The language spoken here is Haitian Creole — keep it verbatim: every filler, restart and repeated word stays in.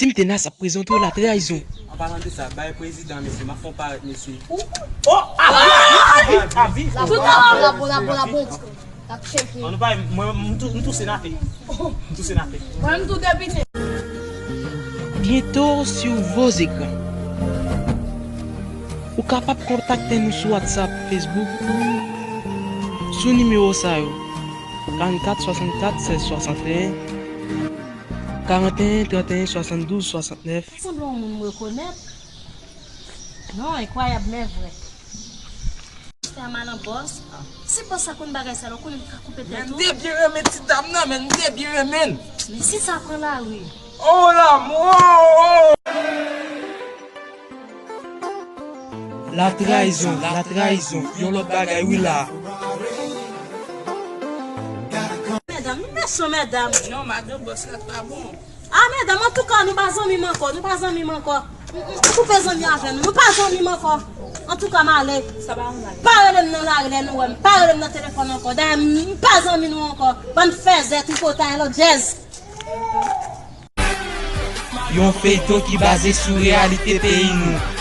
Tim Tenas ap prezante w La Trayizon. An palan de sa, bay prezidan, mesye, m ap fè yon parèt, mesye. Oh, avi, avi, avi. Labo, labo, labo, labo. L ap tcheke. An nou bay, mwen, m tou, m tou senatè. M tou senatè. Mwen, m tou depite. Bientôt sur vos écrans. Ou kapab kontakte nou sou WhatsApp, Facebook, sou nimewo sa yo, karannkat swasannkat sèz swasanteyen, karanteyen tranteyen swasanndouz swasannèf. Sanble yon moun m rekonèt. Non, enkwayab, men vrè. Fè mal an bòs. Si bòs sa konn bagay sa, lè w konnen m ka koupe tèt ou. Men m te byen renmen ti dam nan, men m te byen renmen l. Men si sa pran lari. Oh, lanmou! Oh, oh. La trayizon, la trayizon, yon lòt bagay wi la. Medam, nou mesye medam. Non, madan bòs la pa bon. Ah, medam, antouka, nou pa zanmi m ankò, nou pa zanmi m ankò. M, m, m koupe zanmi avè nou, nou pa zanmi m ankò. Antouka, m ale. Pa rele m nan lari lè nou wè m, pa rele m nan telefòn ankò. Dayè, m, m pa zanmi nou ankò. Bann fèzè, tripotay, lòt jèz. Yon feyton ki baze sou reyalite peyi nou.